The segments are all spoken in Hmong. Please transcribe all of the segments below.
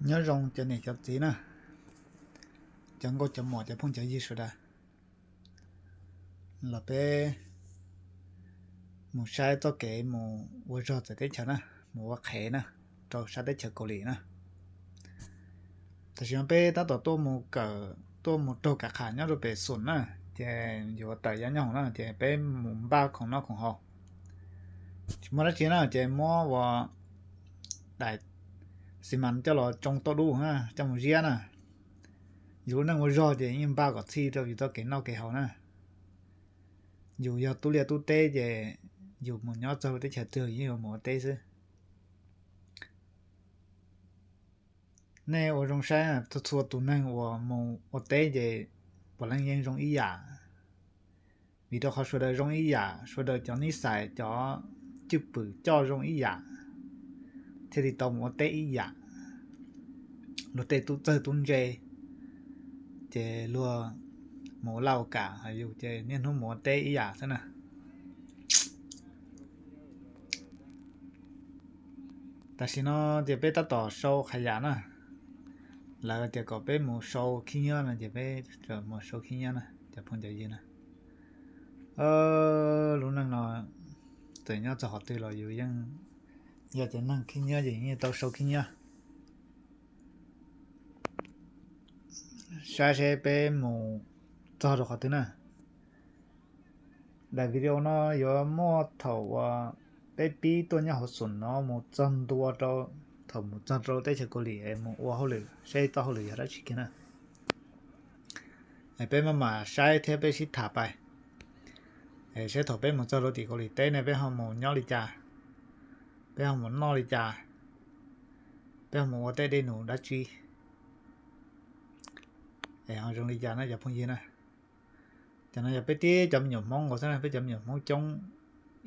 Nyob zoo cov niam cov txiv na, cov nkauj cov muam cov phooj cov ywg sawv daws, los peb mus saib txoj kev mus ua zog txawv teb chaws na, mus ua qhev na, rau sab teb chaws Kaus Lim na. Tam sim no peb tab tom tuaj mus kawm, tuaj mus raug kav qham nyob rau pem Xoom na, ces yuav tawm yav nyob hoom na, ces peb mus npaj khoom noj khoom haus. Tsis muaj dab tsi na, ces muab ua daim xi mas coj los tsoo tauj dub na, coj mus ziab na. Yus lub neej ua zog ces yeej npaj kom txhij rau yus txoj kev noj kev haus na. Yus yog tub liaj tub teb ces yus mus nyob txog teb chaws twg yeej yuav mus ua teb xwb. Nej ua zoo saib, txhua txhua tus neeg uas mus ua teb ces puav leej yeej zoo ib yam, vim rau qhov sawv daws zoo ib yam, sawv daws cov nij xais cov cwj pwm coj zoo ib yam, thiaj li tau mus ua teb ib yam. Luag tej tub txawg tub ntse, ces luag mus ua laj ua kam, yus ces niaj hnub mus ua teb ib yam xwb na. Tam sim no ces peb tab tom sau qhas yam na, lawv tias kom peb mus sau khib nyiab no ces peb mus sau khib nyiab na cov phooj cov ywg na. Lub neej no txawm nyob txog qhov twg los yus yeej yog cov neeg khib nyiab ces yeej tau sau khib nyiab. Saib seb peb mus txog rau qhov twg na. Daim video no yuav muaj thaum uas peb pib tuaj nyob hauv Xoom no mus txog ntua rau thaum mus txog rau teb chaws Kaus Lim es mus ua hauj lwm, seb txoj hauj lwm yog dab tsi kiag na. Es peb maj mam saib thiab peb sib tham pais, es seb thaum peb mus txog rau tim Kaus Lim teb ne peb ho mus nyob li cas, peb ho mus noj li cas, peb ho mus ua tej dej num dab tsi, es ho zoo li cas na cov phooj ywg na. Cov no yog peb tib cov me nyuam Hmoob nkaus xwb na, peb cov me nyuam Hmoob coob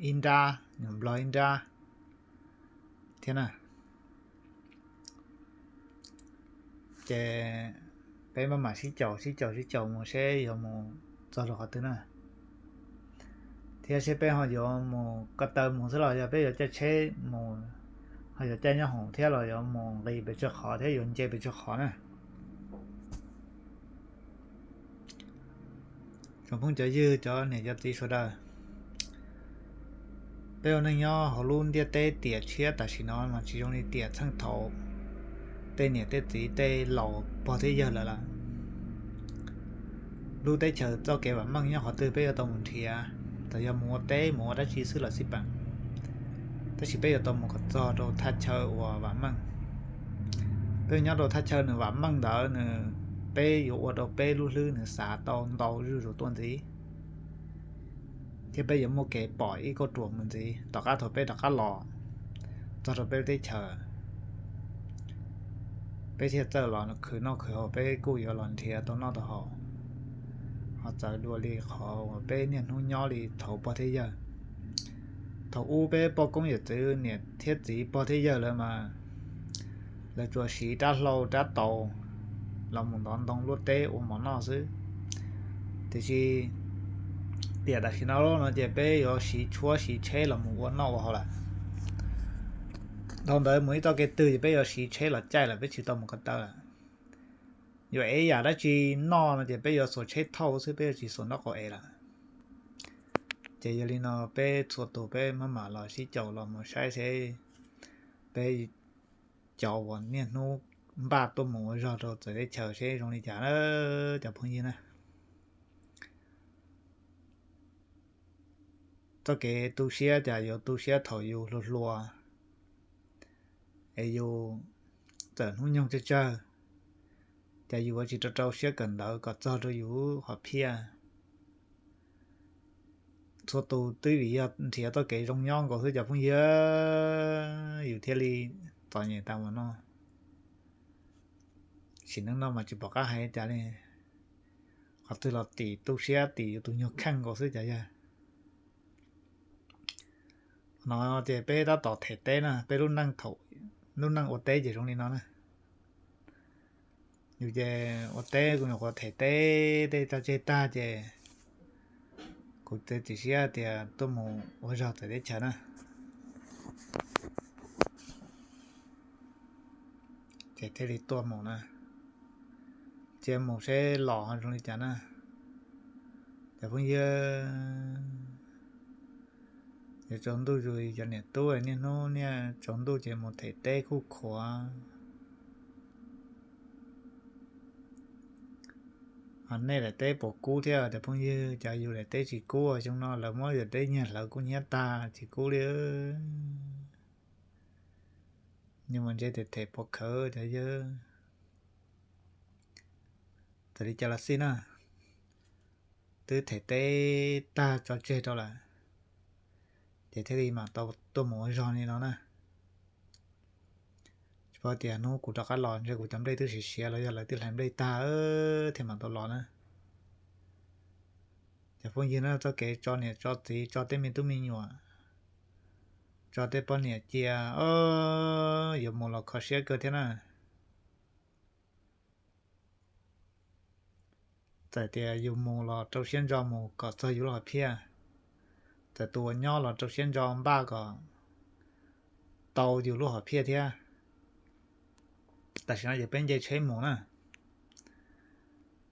ib nrab, nyuam Nplog ib nrab thiab na. Ces peb maj mam sib caum sib caum sib caum mus seb yuav mus txog rau qhov twg na, thiab seb peb ho yuav mus ko taw mus xwb los yog peb yuav caij tsheb mus, ho yuav caij nyob hoom thiab los yuav mus nqis pes tsawg qhov thiab yuav nce pes tsawg qhov na. Cov phooj cov ywg, cov niam cov txiv sawv daws, peb ua neej nyob hauv lub ntiaj teb tiam tshiab tam sim no mas tsis zoo li tiam txheej thaum tej niam tej txiv tej laus pog thiab yawg lawm lawm. Lub teb chaws txoj kev vam meej nyob qhov twg peb yuav tau mus nrhiav, txawm yog mus ua teb mus ua dab tsi xwb los xij peem, tab sis peb yuav tau mus kom txog rau thaj chaw uas vam meej. Peb nyob rau thaj chaw nws vam meej ntawd nws, peb yuav ua rau peb lub hlwb nws xav tau ntau zuj zus tuaj ntxiv, thiab peb yuav muaj kev pom ib kauj ruam mus ntxiv tom qab thaum peb rov qab los txog rau peb lub teb chaws. Peb thiaj txawj los khwv noj khwv haus, peb kuj yuav los nrhiav tau noj tau haus, ho txawv dua li qhov uas peb niaj hnub nyob li thaum pog thiab yawg. Thaum ub peb poj koob yawm txwv niam thiab txiv pog thiab yawg lawv mas lawv tsuas siv rab hlau rab taus los mus ntov ntoo luaj teb ua mov noj xwb. Tiam sis tiam tam sim no no ces peb yuav siv tshuab siv tsheb los mus ua noj ua haus lawm. Dhau ntawd mus ib txoj kev twg ces peb yuav siv tsheb los caij lawm, peb tsis tau mus ko taw lawm. Yuav ev yam dab tsi noj no ces peb yuav xuas tsheb thauj xwb, peb yuav tsis xuas nraub qaum ev lawm. Ces yog li no peb txhua tus peb maj mam los sib caum los mus saib seb peb cov uas niaj hnub npaj tuaj mus ua zog rau txawv teb chaws seb zoo li cas na cov phooj ywg na. Txoj kev tu siab cas yuav tu siab thaum yus hluas hluas, es yus txawm hnub nyoog tsawg tsawg, cas yus yuav tsis rau rau siab kawm ntawv kom txog rau yus qhov phiaj. Txhua tus twb vim yog nrhiav txoj kev zoo nyob nkaus xwb cov phooj ywg, yus thiaj li txom nyem tas mus no. Sim neej no mas tsis pom qab hais cas li, qhov twg los tim tu siab tim yus tus nyuag kheej nkaus xwb cov yawg. No ces peb tab tom them teb na, peb lub neej thaum, lub neej ua teb ces zoo li no na. Yus ces ua teb kuj nyuam qhuav them teb tej tso tseg tag ces kuv txiav txim siab tias tuaj mus ua zog txawv teb chaws na. Ces thiaj li tuaj mus na. Cia mus seb los zoo li cas na. Cov phooj ywg, yuav tsaus ntuj zus cov niam tub niaj hnub niaj tsaus ntuj ces mus them teb kuj khuav. Ho nej daim teb puas kub thiab cov phooj ywg? Cov yus daim teb tsis kub, xyoo no lawv muab yus teb nyiag hlawv kub hnyiab tag tsis kub li. Nws mus ntse them them puas khawv cov yawg. Txawm li cas los xij na, twb them teb tag tso tseg rau lawm, ces thiaj li mam tau tuaj mus ua zog li no na. Tsis paub tias hnub kuv rov qab los ntshe kuv cov nplej twb siav siav los yog lawv twb hlais nplej tag thiaj mam tau los na. Cov phooj ywg na, txoj kev tso niam tso txiv, tso tej me tub me nyuam, tso tej poj niam cia, yuav mus los kho siab kawg thiab na. Txawm tias yus mus los rau siab ntso mus kom txog yus lub hom phiaj, txawm tus uas nyob los rau siab ntso npaj kom tau yus lub hom phiaj thiab. Tam sim no ces peb nce tsheb mus na,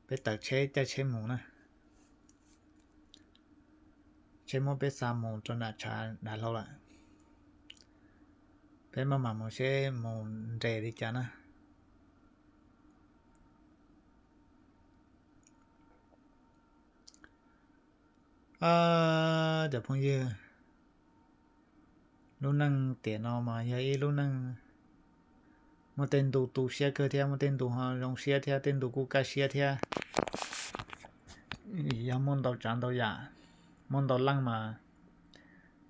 peb taws tsheb caij tsheb mus na. Tsheb muab peb xa mus rau nram tshav dav hlau lawm. Peb maj mam mus seb mus nres li cas na. Cov phooj ywg, lub neej tiam no mas yog ib lub neej muaj tej ntu tu siab kawg thiab muaj tej ntu ho zoo siab thiab tej ntu kuj kaj siab thiab. Yog muaj ntau tsav ntau yam, muaj ntau leej mas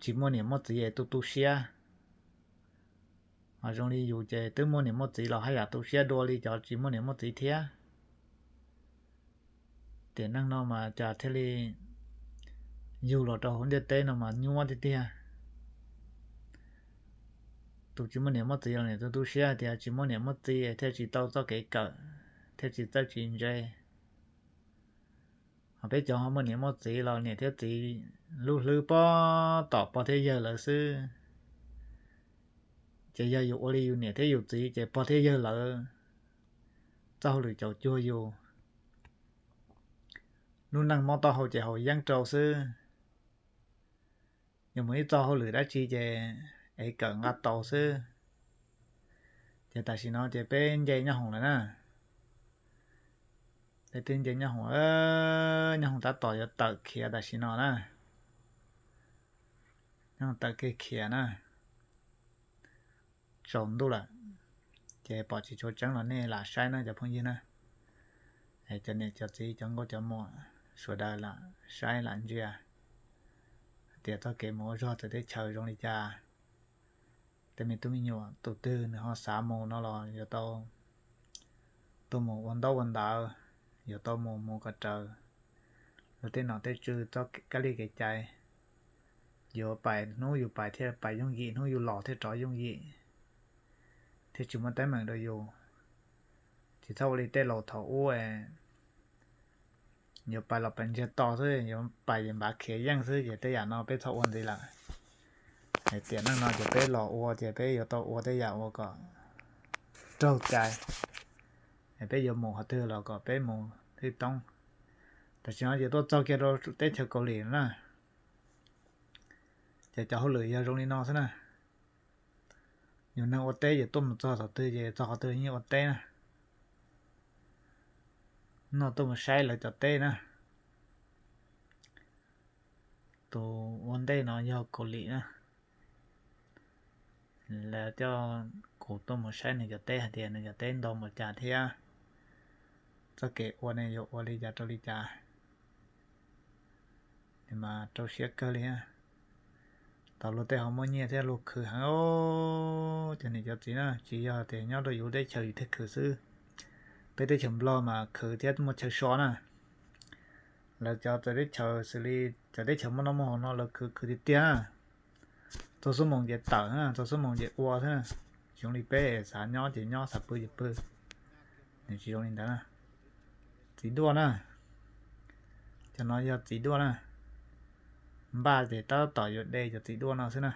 tsis muaj niam muaj txiv es tu tu siab. Ho zoo li yus ces twb muaj niam muaj txiv los haj yam tu siab dua li cov tsis muaj niam muaj txiv thiab. Tiam neej no mas cas thiaj li yug los rau hauv ntiaj teb no mas nyuaj tiag tiag. Tus tsis muaj niam muaj txiv los niam tu tu siab tias tsis muaj niam muaj txiv thiaj tsis tau txoj kev kawm, thiaj tsis txawj tsis ntse. Ho peb cov ho muaj niam muaj txiv los niam thiab txiv lub hlwb pog tom pog thiab yawg lawv xwb. Ces yog yus ua li yus niam thiab yus txiv ces pog thiab yawg lawv txoj hauj lwm caum cuag yus. Lub neej mob taub hau ces haus yeeb rau xwb. Yus mus ib txoj hauj lwm dab tsi ces es kawm nqa tau xwb. Ces tam sim no ces peb nce nyob hoom lawm na. Peb twb nce nyob hoom, nyob hoom tab tom yuav tawm khiav tam sim no na. Nyob hoom tawm kiag khiav na. Tsaus ntuj lawm, ces pom tsis tshua tseeb los nej lam saib na cov phooj ywg na. Cov niam cov txiv cov nkauj cov muam sawv daws lam saib lam ntsia tias txoj kev mus ua zog txawv teb chaws zoo li cas. Tej me tub me nyuam tus twg nws ho xav mus no los yuav tau tuaj mus ua ntaub ua ntawv, yuav tau mus mus kom raws. Luag tej nom tej tswv txoj kab li kev cai, yuav pais hnub yus pais thiaj pais yooj yim, hnub yus los thiaj rov yooj yim, thiaj tsis muaj teeb meem rau yus. Tsis txhob ua li tej laus thaum ub, yuav pais los pais ntsiag to xwb, yuav pais npav khiav yeej xwb, ces tej yam no peb txhob ua ntxiv lawm. Tiam neej no ces peb los ua ces peb yuav tau ua tej yam ua kom raug cai. Peb yuav mus qhov twg los kom peb mus thwj toob. Tam sim no ces tuaj txog kiag rau teb chaws Kaus Lim na, ces cov hauj lwm yog zoo li no xwb na. Yus neeg ua teb ces tuaj mus txog thaum twg ces txog qhov twg yeej ua teb na. No tuaj mus saib lawv cov teb na. Tus ua ntej no yog Kaus Lim na. Lawv coj kuv tuaj mus saib nws cov teb hais tias nws cov teb ntau npaum cas thiab txoj kev ua ne yuav ua li cas rau li cas. Nws mas rau siab kawg li. Tau luag tej ho muaj nyiaj thiab luag khwv heev os. Cov niam cov txiv na, tsis yog tias nyob rau yus teb chaws yus thiaj khwv xwb. Peb teb chaws Nplog mas khwv thiab muaj chaw so na. Lawv cov txawv teb chaws xws li cov teb chaws muaj noj muaj haus no lawv khwv khwv tiag tiag. Txog xuab moos ces tawm, txog xuab moos ces ua xwb. Tsis zoo li peb xav nyob ces nyob, xav pw ces pw. Nws tsis zoo li ntawd na. Txiv duaj na. Cov no yog txiv duaj na. Npaj ces tab tom yuav de cov txiv duaj no xwb na.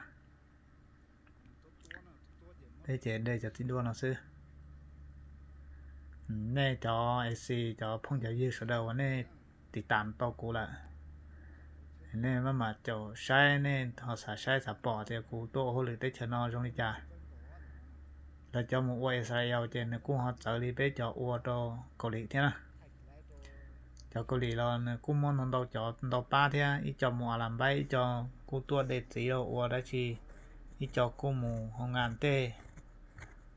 Peb ces de cov txiv duaj no xwb. Nej cov A C, cov phooj cov ywg sawv daws uas nej tiv tam tau kuv lawm, nej maj mam caum saib, nej ho xav saib xav pom tias kuv tuaj ua hauj lwm teb chaws no zoo li cas. Lawv cov mus ua Israel ces nws kuj ho txawv li peb cov ua rau Kaus Lim thiab na. Cov Kaus Lim los nws kuj muaj ntau ntau cov ntau pab thiab, ib co mus Alanpaib, ib co kuj tuaj de txiv los ua dab tsi, ib co kuj mus hoo nkas tej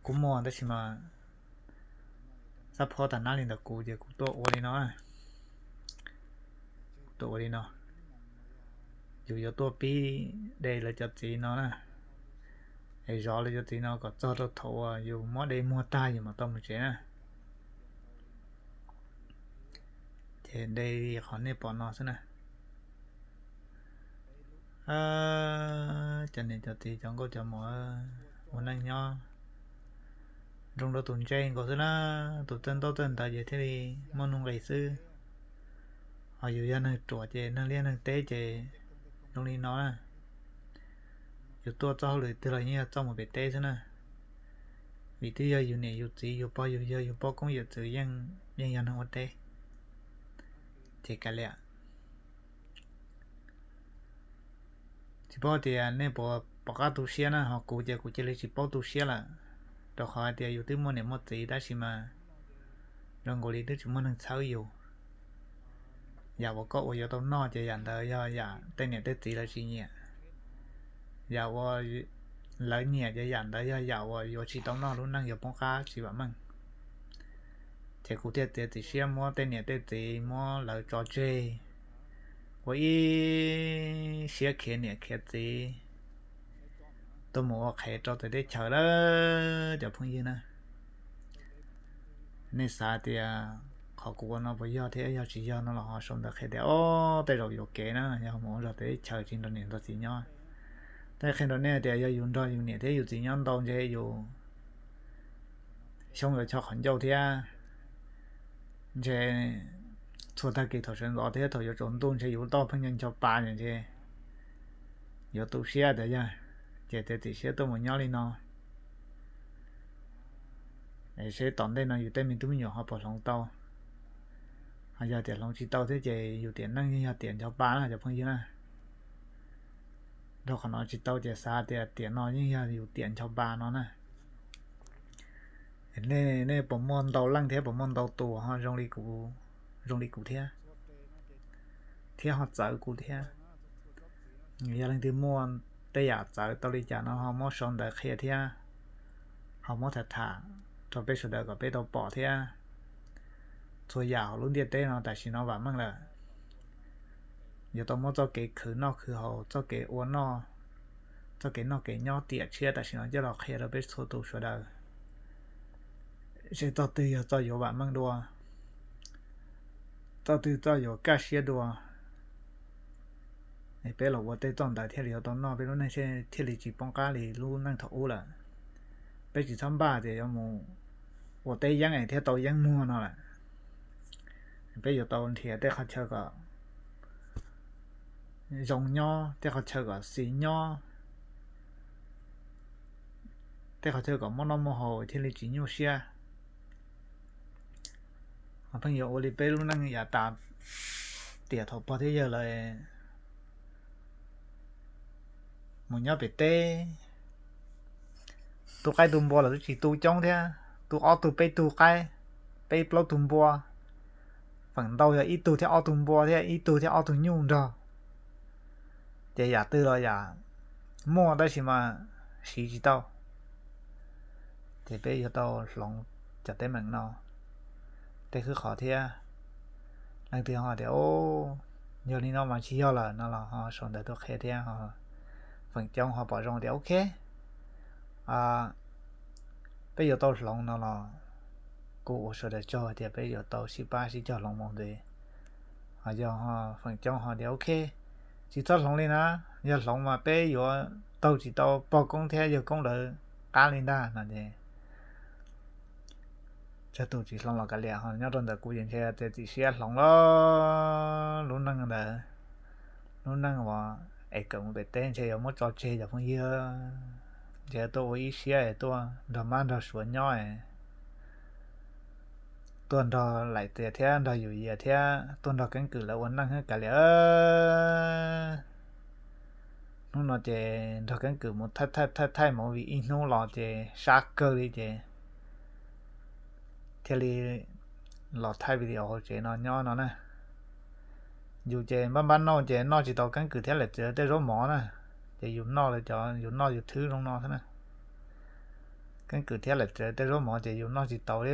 kuj muaj, tab sis mas xab phob tag nab li ntawm kuv ces kuv tuaj ua li no, tuaj ua li no. Yus yuav tuaj pib de lawv cov txiv no na, es zov lawv cov txiv no kom txog rau thaum uas yus muab de muag tag yus mam tau mus tsev na. Ces de li qhov nej pom no xwb na. Cov niam cov txiv cov nkauj cov muam ua neej nyob zoo rau tus ntse nkaus xwb na, tus txawj ntaub txawj ntawv ces thiaj li muaj nuj nqis xwb. Ho yus yog neeg ruam ces neeg liaj neeg teb ces zoo li no na. Yus tuaj txoj hauj lwm twg los yeej yog txoj mus pem teb xwb na. Vim twb yog yus niam yus txiv yus pog yus yawg yus poj koob yawm txwv yeej yog neeg ua teb. Ces kav liam. Tsis paub tias nej puas pom qab tu siab na, ho kuv ces kuv cia li tsis paub tu siab lawm, rau qhov hais tias yus twb muaj niam muaj txiv tab sis mas zoo nkaus li twb tsis muaj neeg txhawb yus. Yam uas koj ua yuav tau noj ces yam ntawd yog yam tej niam tej txiv lawv tsis nyiam. Yam uas lawv nyiam ces yam ntawd yog yam uas yuav tsis tau noj, lub neej yuav poob qab tsis vam meej. Ces kuv thiaj txiav txim siab muab tej niam tej txiv muab lawv tso tseg, ua ib siab khiav niam khiav txiv tuaj mus ua qhev rau txawv teb chaws lawm cov phooj ywg na. Nej xav tias qhov kuv ua no puas yog thiab yog tsis yog no los ho sau ntawv qhia tias, o, tej zaum yuam kev na, yog mus ua zog txawv teb chaws tsis nrog niam nrog txiv nyob. Tej qhia rau nej tias yog yus nrog yus niam thiab yus txiv nyob ntau ntshe yus xyoob yuav cho qhov ncauj thiab. Ntshe txhua tag kis thaum sawv ntxov thiab thaum yuav tsaus ntuj ntshe yus toj pheej ncho ncho pa ntshe yuav tu siab tas yog, ces txiav txim siab tuaj mus nyob li no. Es seb tom ntej no yus tej me tub me nyuam ho puas hloov tau. Ho yog tias hloov tsis tau thiab ces yus tiam neej yeej yog tiam ncho pa na cov phooj ywg na. Rau qhov no tsis tau ces xav tias tiam no yeej yog yus tiam ncho pa no na. Nej puas muaj ntau leej thiab puas muaj ntau tus ho zoo li kuv thiab, thiab ho txawv kuv thiab? Yog leej twg muaj tej yam txawv tau li cas no ho muab sau ntawv qhia thiab, ho muab tham tham rau peb sawv daws kom peb tau pom thiab. Txhua yam hauv lub ntiaj teb no tam sim no vam meej lawm, yuav tau muab txoj kev khwv noj khwv haus, txoj kev ua noj, txoj kev noj kev nyob tiam tshiab tam sim no coj los qhia rau peb txhua tus sawv daws, seb txoj twg yog txoj yuav vam meej dua, txoj twg txoj yuav kaj siab dua. Peb los ua tej txoj ntawd thiaj li yuav tau noj peb lub neej, thiaj li tsis poob qab li lub neej thaum ub lawm. Peb tsis txhob npaj tias yuav mus ua teb yeeb es thiaj tau yeeb muag no lawm. Peb yuav tau nrhiav tej qhov chaw kom zoo nyob, tej qhov chaw kom xis nyob, tej qhov chaw kom muaj noj muaj haus thiaj li tsis nyuaj siab. Ho pheej yuav ua li peb lub neej yav tas tiam thaum pog thiab yawg lawv mus nyob pem teb, tu qaib tu npua los twb tsis tu coob thiab, tu ob tug peb tug qaib, peb plaub tug npua, feem ntau yog ib tug thiab ob tug npua thiab ib tug thiab ob tug nyuj nrog. Ces yam twg los yam muaj tab sis mas siv tsis tau. Ces peb yuav tau hloov cov teeb meem no tej khwb qhov thiab. Leej twg ho tias, yog li no mas tsis yog lawm no los ho sau ntawv tuaj qhia thiab. Feem coob ho pom zoo tias ok, peb yuav tau hloov no los kuj ua sawv daws tsaug hais tias peb yuav tau sib pab sib cog hloov mus ntxiv. Ho yog feem coob ho tias ok, tsis txhob hloov li na, yog hloov mas peb yuav taug tsis tau pog koob thiab yawg koob lawv qab li ntag no ces tsawg tus tsis hloov los kav liam, ho nyob rau ntawm kuv ces ntshe txiav txim siab hloov lawm. Lub neej ntawd, lub neej uas es kawm mus pem teb ntshe yuav muab tso tseg cov phooj ywg, ntshe tuaj ua ib siab es tuaj nrog mab nrog suav nyob es tuaj nrog Laim Txias thiab nrog Yus Yias thiab tuaj nrog Keeb Kwm lawv ua neej thiab kav liam. Hnub no ces nrog Keeb Kwm mus thaij thaij thaij movie ib hnub los ces sab kawg li ces thiaj li los thaij video hauv tsev no nyob no na. Yus ces npaj npaj noj ces noj tsis tau Keeb Kwm thiab Laim Txias tej zaub mov na, ces yus noj lawv cov, yus noj yus thwb zoo no xwb na. Keeb Kwm thiab Laim Txias tej zaub mov ces yus noj tsis tau li,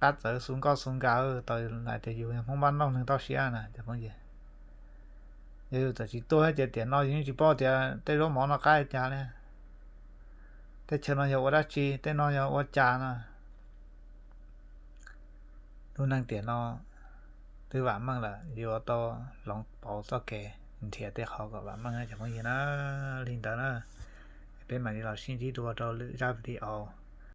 qab txawv xu nkauj xu nka tau hais tias yus yog Hmoob npaj noj neeg toj siab na cov phooj ywg. Yog yus txawm tsis tuaj ces tiam no yus yeej tsis paub tias tej zaub mov no qab li cas li, teb chaws no yog ua dab tsi, tej no yog ua cas no. Lub neej tiam no twb vam meej lawm, yuav tau hloov pauv txoj kev nrhiav tej qhov kom vam meej cov phooj ywg na. Li ntawd na, peb mam li los sib ntsib dua rau lwm zaj video.